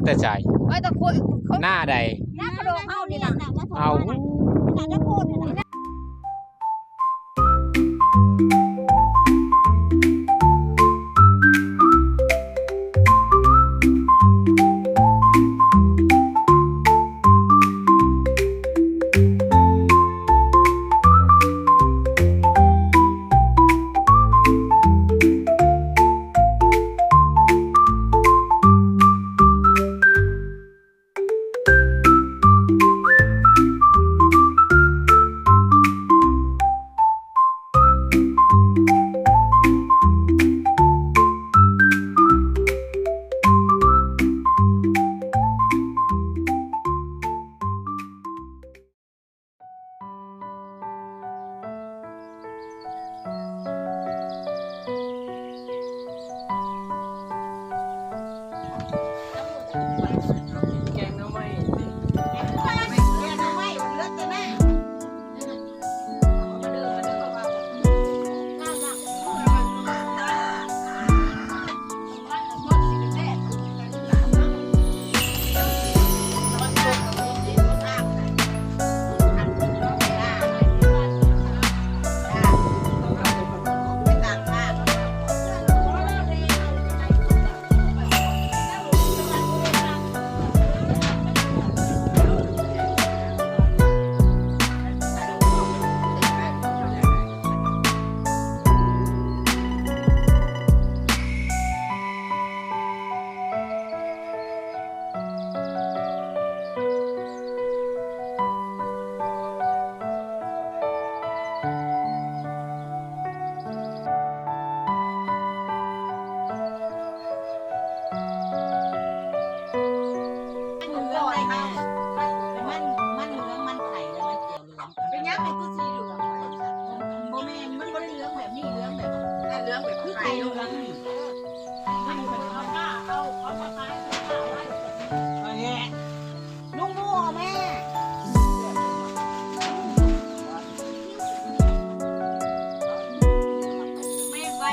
ແຕ່ໃສ? ເອີ ແຕ່ຄົນ ຄົນ ໜ້າໃດ? ໜ້າກະໂດກເຮົານີ້ນະ. ເອົາ ໜ້ານະໂພດນີ້ນະ. ມັນ ມັນເຫຼືອງ ມັນໄຂ່ ແລ້ວມັນຈະເຫຼືອງ. ເປັນຫຍັງມັນຄືສີເຫຼືອງ? ບໍ່ແມ່ນ ມັນບໍ່ໄດ້ເຫຼືອງແບບນີ້ ເຫຼືອງແບບ ເຫຼືອງແບບຄືໄຂ່ເຫຼືອງນີ້. ເອົາ ເອົາມາຂາຍ ເອົາມາຂາຍໄວ້. ອັນນີ້ ລຸງໝູເອົາແມ່ ແມ່ໄວ້